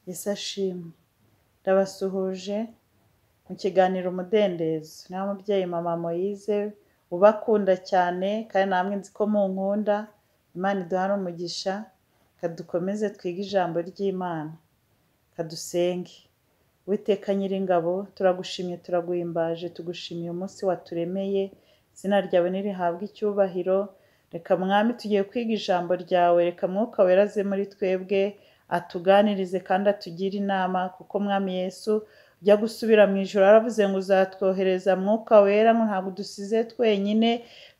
Yesu ashimwe. Ndabasuhuje mu kiganiro Umudendezo. Niba mubyeyi Mama Moise ubakunda cyane kandi namwe nzi ko munkunda, Imana iduhane umugisha, kadukomeze twige ijambo ry'Imana, kadusenge. Uwiteka Nyiringabo, turagushimye, turaguhimbaje, tugushimiye umunsi waturemeye, izina ryawe nirihabwe icyubahiro. Reka Mwami tugiye kwiga ijambo ryawe, reka Mwuka Wera aze muri twebwe, atuganirize kandi atugire inama, kuko Mwami Yesu ujya gusubira mu ijuru yaravuze ngo uzatwohereza Mwuka Wera, ngo ntabwo udusize twenyine,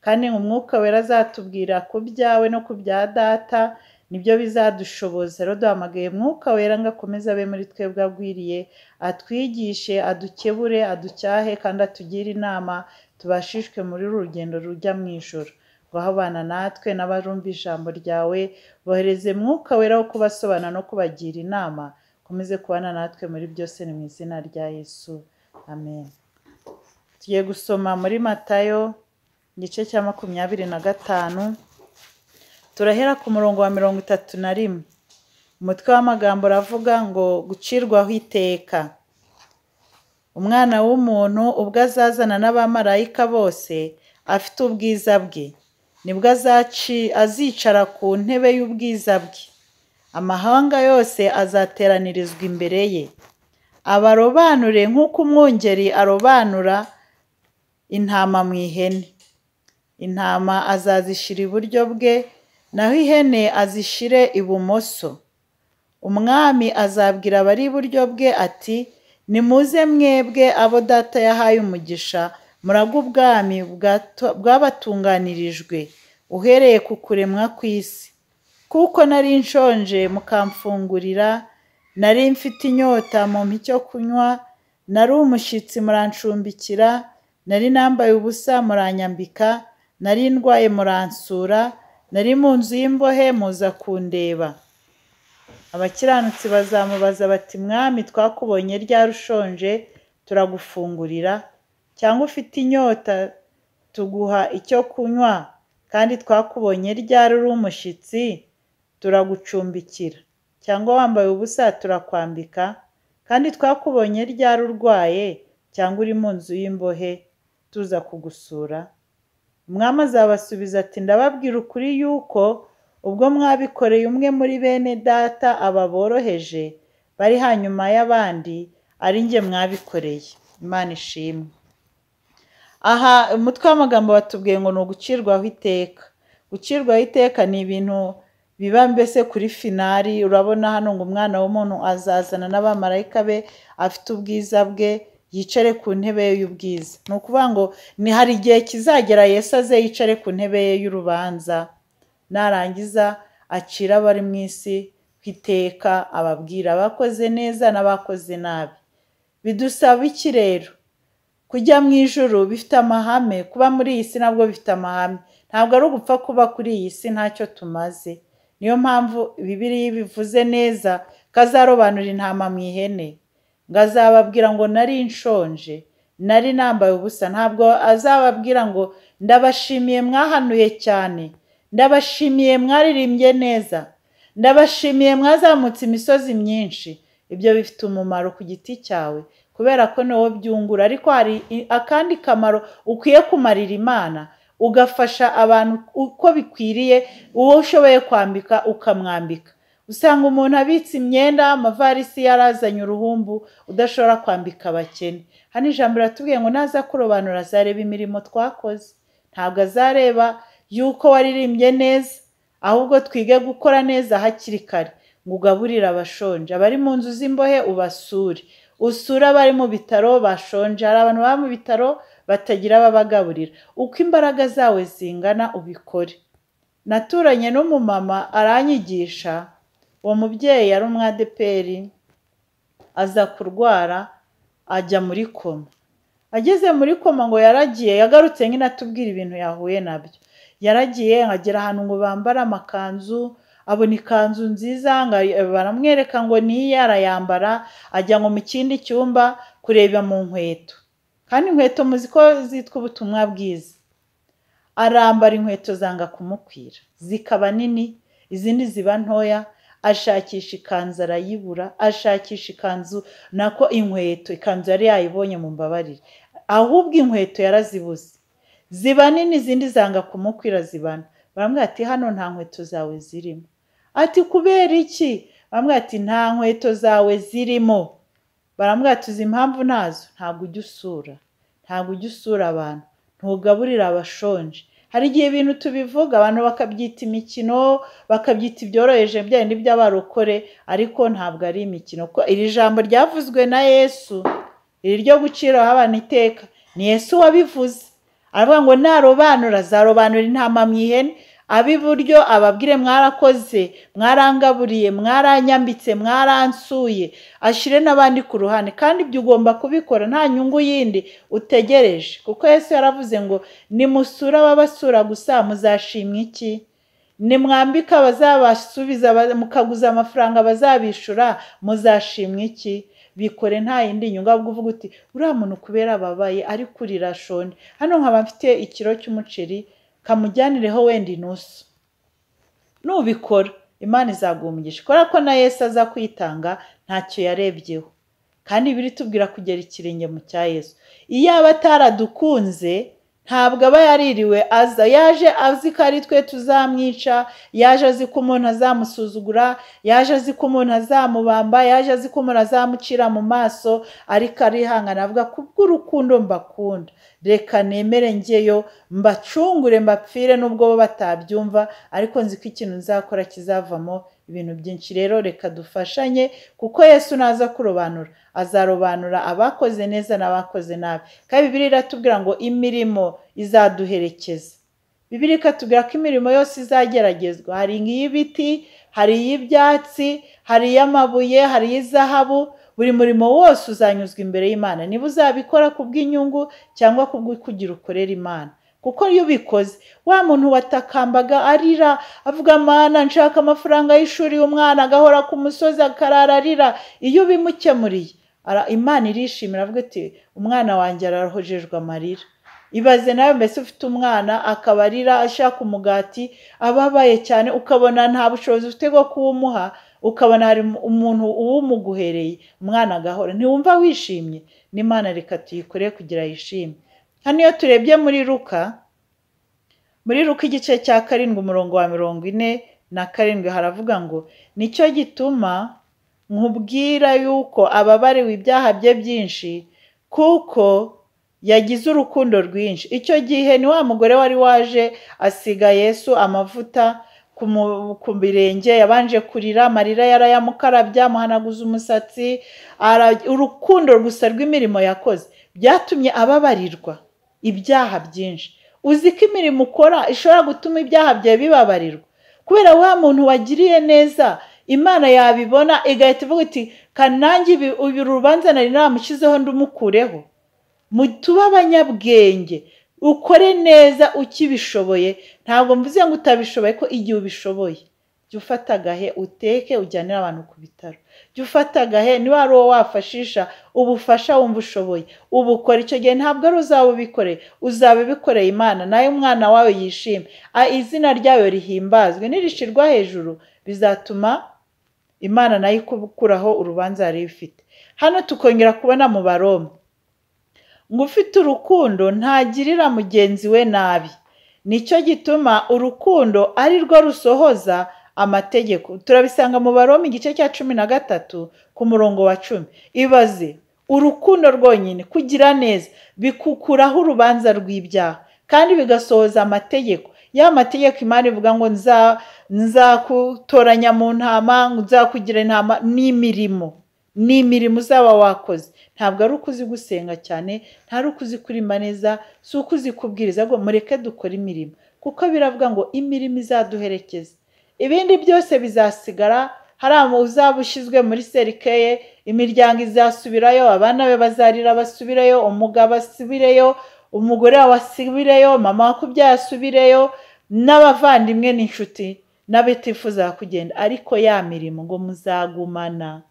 kandi ngo Umwuka Wera azatubwira ku byawe no ku bya data, nibyo bizadushoboza. Rero duhamagaye Mwuka Wera ngo akomeze abe muri twebwe agwiriye, atwigishe, adukebure, aducyahe kandi atugire inama, tubashishwe muri uru rugendo rujya mu ijuru. Ngaho bana natwe n'abarumva ijambo ryawe, bohereze Mwuka Wera wo kubasobanura no kubagira inama, ukomeze kubana natwe muri byose, ni mu izina rya Yesu, amen. Tugiye gusoma muri Matayo igice cya 25, turahera ku murongo wa 31. Umutwe w'amagambo uravuga ngo gucirwaho iteka. Umwana w'umuntu ubwo azazana n'abamarayika bose afite ubwiza bwe, nibwo azicara ku ntebe y'ubwiza bwe. Amahanga yose azateranirizwa imbere ye, abarobanure nk'uko umwungeri arobanura intama mu ihene. Intama azazishyira iburyo bwe, naho ihene azishyire ibumoso. Umwami azabwira abari iburyo bwe ati, nimuze mwebwe abo data yahaye umugisha, murage ubwami bwabatunganirijwe uhereye ku kuremwa kw'isi. Kuko nari nshonje mukamfungurira, nari mfite inyota mumpa icyo kunywa, nari umushyitsi murancumbikira, nari nambaye ubusa muranyambika, nari ndwaye muransura, nari mu nzu y'imbohe muza kundeba. Abakiranutsi bazamubaza bati, Mwami twakubonye ryari ushonje turagufungurira, cyangwa ufite inyota tuguha icyo kunywa, kandi twakubonye ryari uri umushyitsi turagucumbikira, cyangwa wambaye ubusa turakwambika, kandi twakubonye ryari urwaye cyangwa uri mu nzu y'imbohe tuza kugusura. Umwami azabasubiza ati, ndababwira ukuri yuko ubwo mwabikoreye umwe muri bene data aba boroheje bari hanyuma y'abandi, ari njye mwabikoreye. Imana ishimwe. Aha umutwe w'amagambo batubwiye ngo ni ugucirwaho iteka. Gucirwaho iteka ni ibintu biba mbese kuri finari. Urabona hano ngo umwana w'umuntu azazana n'abamarayika be afite ubwiza bwe, yicare ku ntebe ye y'ubwiza. Ni ukuvuga ngo ni hari igihe kizagera Yesu aze yicare ku ntebe ye y'urubanza, narangiza acira abari mu isi iteka, ababwira abakoze neza n'abakoze nabi. Bidusaba iki rero? Kujya mu ijuru bifite amahame, kuba muri iyi si nabwo bifite amahame. Ntabwo ari ugupfa kuba kuri iyi si ntacyo tumaze. Niyo mpamvu Bibiliya ibivuze neza ko azarobanura intama mu ihene, ngo azababwira ngo nari nshonje, nari nambaye ubusa. Ntabwo azababwira ngo ndabashimiye mwahanuye cyane, ndabashimiye mwaririmbye neza, ndabashimiye mwazamutse imisozi myinshi. Ibyo bifite umumaro ku giti cyawe kubera ko niwo byungura, ariko hari akandi kamaro ukwiye kumarira Imana, ugafasha abantu uko bikwiriye, uwo ushoboye kwambika ukamwambika. Usanga umuntu abitse imyenda, amavarisi yarazanye uruhumbu, udashobora kwambika abakene. Hano ijambo riratubwiye ngo naza kurobanura azareba imirimo twakoze, ntabwo azareba yuko waririmbye neza, ahubwo twige gukora neza hakiri kare, ngo ugaburire abashonje, abari mu nzu z'imbohe ubasure, usure abari mu bitaro bashonje. Hari abantu baba mu bitaro batagira ababagaburira. Uko imbaraga zawe zingana ubikore. Naturanye n'umumama aranyigisha, uwo mubyeyi yari umwadeperi, aza kurwara ajya muri koma. Ageze muri koma ngo yaragiye, yagarutse nyine atubwira ibintu yahuye nabyo. Yaragiye agera ahantu ngo bambare amakanzu, abona ikanzu nziza, baramwereka ngo niye, arayambara, ajya ngo mu kindi cyumba kureba mu nkweto. Kandi inkweto muzi ko zitwa ubutumwa bwiza. Arambara inkweto zanga kumukwira, zikaba nini, izindi ziba ntoya, Ashakisha ikanzu arayibura, ashakisha ikanzu nako inkweto, ikanzu yari yayibonye mu mbabarire, ahubwo inkweto yarazibuze, ziba nini izindi zanga kumukwira zibana. Baramubwira ati hano nta nkweto zawe zirimo. Ati kubera iki? Baramubwira ati nta nkweto zawe zirimo. Baramubwira ati uzi impamvu ntazo? Ntabwo ujya usura, ntabwo ujya usura abantu, ntugaburira abashonje. Hari igihe ibintu tubivuga abantu bakabyita imikino, bakabyita ibyoroheje bya bindi by'abarokore, ariko ntabwo ari imikino. Ko iri jambo ryavuzwe na Yesu, iri ryo guciraho abantu iteka, ni Yesu wabivuze. Aravuga ngo narobanura azarobanura intama mu ihene, ab'iburyo ababwire mwarakoze, mwarangaburiye, mwaranyambitse, mwaransuye, ashyire n'abandi ku ruhande. Kandi ibyo ugomba kubikora nta nyungu yindi utegereje, kuko Yesu yaravuze ngo nimusura ababasura gusa muzashimwa iki? Nimwambika abazabasubiza, mukaguza amafaranga bazabishura, muzashimwa iki? Bikore nta yindi nyungu, ahubwo uvuga uti uriya muntu kubera ababaye ari kurira ashonje, hano nkaba mfite ikiro cy'umuceri, kamujyanireho wenda inusu. Nubikora Imana izaguha umugisha, kubera ko na Yesu aza kwitanga ntacyo yarebyeho. Kandi biri tubwira kugera ikirenge mu cya Yesu. Iyo aba ataradukunze ntabwo aba yaririwe aza, yaje azi ko ari twe tuzamwica, yaje azi ko umuntu azamusuzugura, yaje azi ko umuntu azamubamba, yaje azi ko umuntu azamucira mu maso, ariko arihangana avuga kubw'urukundo mbakunda, reka nemere njyeyo mbacungure mbapfire nubwo bo batabyumva, ariko nzi ko ikintu nzakora kizavamo ibintu byinshi. Rero reka dufashanye, kuko Yesu naza kurobanura azarobanura abakoze neza n'abakoze nabi. Kandi Bibiliya iratubwira ngo imirimo izaduherekeza. Bibiliya ikatubwira ko imirimo yose izageragezwa, hari iy'ibiti, hari iy'ibyatsi, hari iy'amabuye, hari iy'izahabu. Buri murimo wose uzanyuzwa imbere y'Imana, niba uzabikora kubw'inyungu cyangwa kubw'kugira ukorera Imana. Kuko iyo ubikoze, wa muntu watakambaga arira avuga Mana nshaka amafaranga y'ishuri y'umwana, agahora ku musozi akarara arira, iyo ubimukemuriye Imana irishimira, avuga ati umwana wanjye arahojejwe amarira. Ibaze nawe mbese ufite umwana akaba arira ashaka umugati, ababaye cyane, ukabona nta bushobozi ufite bwo kuwumuha, ukabona hari umuntu uwumuguhereye, umwana agahora, ntiwumva wishimye? N'Imana reka tuyikore kugira yishime. Hano iyo turebye muri Luka, muri Luka igice cya 7 umurongo wa 47 haravuga ngo nicyo gituma nkubwira yuko ababariwe ibyaha bye byinshi, kuko yagize urukundo rwinshi. Icyo gihe ni wa mugore wari waje asiga Yesu amavuta ku birenge, yabanje kurira amarira yarayamukarabya, amuhanaguza umusatsi. Urukundo gusa rw'imirimo yakoze byatumye ababarirwa ibyaha byinshi. Uzi ko imirimo ukora ishobora gutuma ibyaha byawe bibabarirwa, kubera wa muntu wagiriye neza Imana yabibona igahita ivuga iti kanange ibi rubanza nari namushyizeho ndumukureho. Mutube abanyabwenge, ukore neza ukibishoboye. Ntabwo mvuze ngo utabishoboye, ko igihe ubishoboye jya ufata agahe uteke ujyanire abantu ku bitaro, jya ufata agahe niba ari uwo wafashisha ubufasha wumva ushoboye ubukora. Icyo gihe ntabwo ari uzaba ubikoreye, uzaba ubikoreye Imana, nayo umwana wawe yishime, izina ryayo rihimbazwe, nirishirwa hejuru bizatuma Imana nayo ikuraho urubanza yari ifite. Hano tukongera kubona mu Baroma ngo ufite urukundo ntagirira mugenzi we nabi, nicyo gituma urukundo ari rwo rusohoza amategeko. Turabisanga mu Baroma igice cya 13 ku murongo wa 10. Ibaze urukundo rwonyine, kugira neza bikukuraho urubanza rw'ibyaha kandi bigasohoza amategeko. Ya mategeko Imana ivuga ngo nzakutoranya mu ntama, nzakugira intama, n'imirimo, ni imirimo uzaba wakoze. Ntabwo ari uko uzi gusenga cyane, ntari uko uzi kurima neza, si uko uzi kubwiriza, ngo mureke dukore imirimo, kuko biravuga ngo imirimo izaduherekeza, ibindi byose bizasigara. Hari uzaba ushyizwe muri serikeye, imiryango izasubirayo, abana be bazarira basubirayo, umugabo asubireyo, umugore wawe asubireyo, mama wakubyaye asubireyo, n'abavandimwe n'inshuti n'abatifuza kugenda. Ariko ya mirimo ngo muzagumana,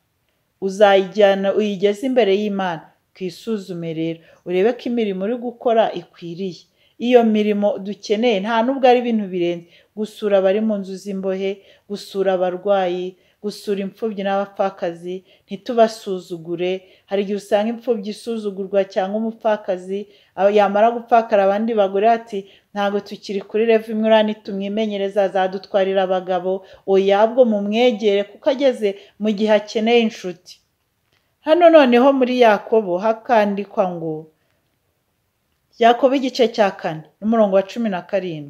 uzayijyana uyigeze imbere y'Imana. Twisuzume rero urebe ko imirimo uri gukora ikwiriye. Iyo mirimo dukeneye nta nubwo ari ibintu birenze, gusura abari mu nzu z'imbohe, gusura abarwayi, gusura imfubyi n'abapfakazi, ntitubasuzugure. Hari igihe usanga imfubyi isuzugurwa cyangwa umupfakazi, yamara gupfakara abandi bagore ati ntabwo tukiri kuri rev imwe, uriya nitumwimenyereza azadutwarira abagabo. Oya, ahubwo mumwegere kuko ageze mu gihe akeneye inshuti. Hano noneho muri Yakobo hakandikwa ngo, Yakobo igice cya 4 n'umurongo wa 17,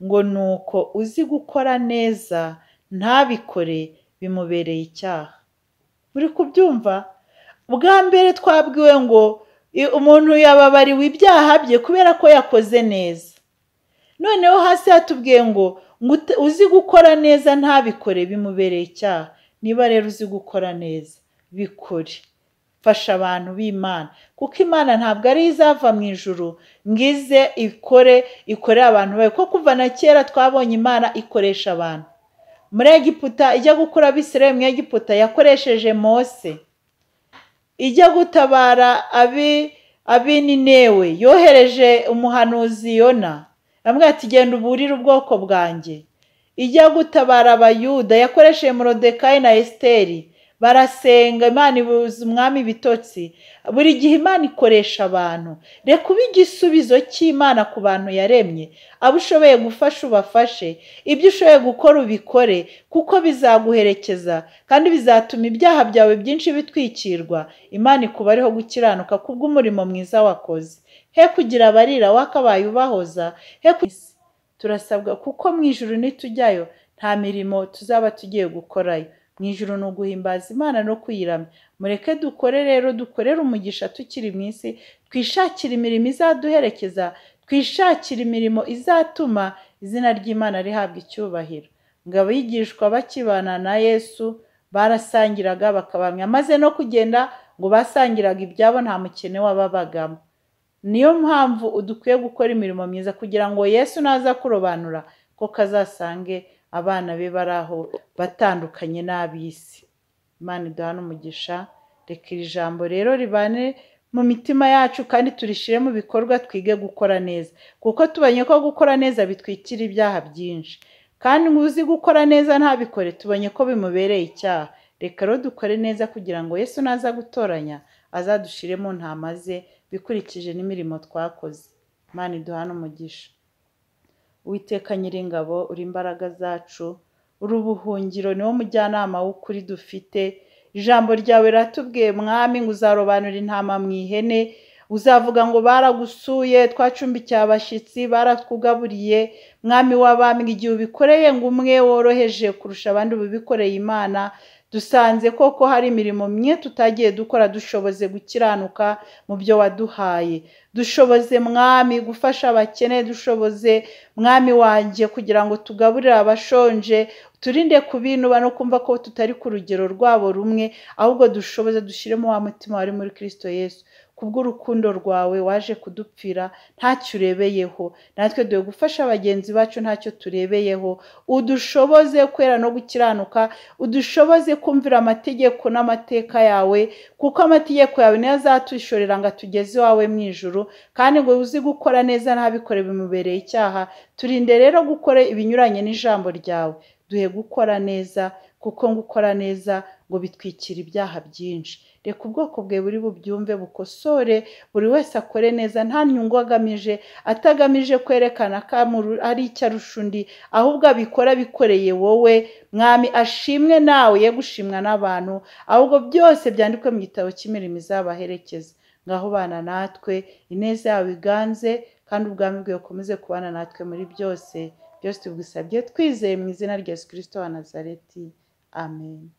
ngo nuko uzi gukora neza ntabikore bimubereye icyaha. Muri kubyumva? Bwa mbere twabwiwe ngo umuntu yababariwe ibyaha bye kubera ko yakoze neza. Noneho hasi hatubwiye ngo uzi gukora neza ntabikore bimubereye icyaha. Niba rero uzi gukora neza, bikore. Fasha abantu b'Imana, kuko Imana ntabwo ari izava mu ijuru ngize ikore ikorera abantu bayo. Kuko kuva na kera twabonye Imana ikoresha abantu. Muri Egiputa ijya gukura Abisirayeli mu Egiputa yakoresheje Mose, ijya gutabara ab'Ininewe yohereje umuhanuzi Yona, amubwira ati genda uburire ubwoko bwanjye. Ijya gutabara Abayuda yakoresheje Morodekayi na Esiteri, barasenga Imana ibuza umwami ibitotsi. Buri gihe Imana ikoresha abantu. Reka ube igisubizo cy'Imana ku bantu yaremye. Abo ushoboye gufasha ubafashe, ibyo ushoboye gukora ubikore, kuko bizaguherekeza kandi bizatuma ibyaha byawe byinshi bitwikirwa. Imana ikubareho gukiranuka kubw'umurimo mwiza wakoze. He kugira abarira wakabaye ubahoza, he turasabwa kuko mu ijuru nitujyayo nta mirimo tuzaba tugiye gukorayo. Mu ijuru ni uguhimbaza Imana no kuyiramya. Mureke dukore rero, dukorere umugisha tukiri mu isi, twishakire imirimo izaduherekeza, twishakire imirimo izatuma izina ry'Imana rihabwa icyubahiro. Ngo abigishwa bakibana na Yesu barasangiraga bakabamya, maze no kugenda ngo basangiraga ibyabo, nta mukene wababagamo. Niyo mpamvu dukwiye gukora imirimo myiza kugira ngo Yesu naza kurobanura ko kazasange abana be bari aho batandukanye n'ab'isi. Imana iduhane umugisha. Reka iri jambo rero ribane mu mitima yacu kandi turishire mu bikorwa, twige gukora neza, kuko tubonye ko gukora neza bitwikira ibyaha byinshi. Kandi ngo uzi gukora neza ntabikore, tubonye ko bimubereye icyaha. Reka rero dukore neza kugira ngo Yesu naza gutoranya azadushire mu ntama ze bikurikije n'imirimo twakoze. Imana iduhane umugisha. Uwiteka Nyiringabo, uri imbaraga zacu, uri ubuhungiro, niwo mujyanama w'ukuri dufite. Ijambo ryawe riratubwiye Mwami ngo uzarobanura intama mu ihene, uzavuga ngo baragusuye, twacumbikiye abashyitsi, baratugaburiye. Mwami w'abami, igihe ubikoreye ngo umwe woroheje kurusha abandi ubikoreye Imana. Dusanze koko hari imirimo mye tutagiye dukora, dushoboze gukiranuka mu byo waduhaye. Dushoboze Mwami gufasha abakene, dushoboze Mwami wanjye kugira ngo tugaburire abashonje, turinde kubinuba no kumva ko tutari ku rugero rwabo rumwe, ahubwo dushoboze dushyiremo wa mutima wari muri Kristo Yesu. Kubw'urukundo rwawe waje kudupfira ntacyo urebeyeho, natwe duhe gufasha bagenzi bacu ntacyo turebeyeho. Udushoboze kwera no gukiranuka, udushoboze kumvira amategeko n'amateka yawe, kuko amategeko yawe niyo azatushorera ngo atugeze iwawe mu ijuru. Kandi ngo uzi gukora neza ntabikore bimubereye icyaha. Turinde rero gukora ibinyuranye n'ijambo ryawe, duhe gukora neza, kuko gukora neza ngo bitwikira ibyaha byinshi. Reka ubwoko bwe buri bubyumve, bukosore, buri wese akore neza nta nyungu agamije, atagamije kwerekana ko ari icyo arusha undi, ahubwo abikora bikoreye wowe Mwami. Ashimwe nawe, ye gushimwa n'abantu, ahubwo byose byandikwe mu gitabo cy'imirimo izabaherekeza. Ngaho bana natwe, ineza yawe iganze, kandi ubwami bwawe bukomeze kubana natwe muri byose. Byose tubisabye twizeye mu izina rya Yesu Kristo wa Nazareti. Amen.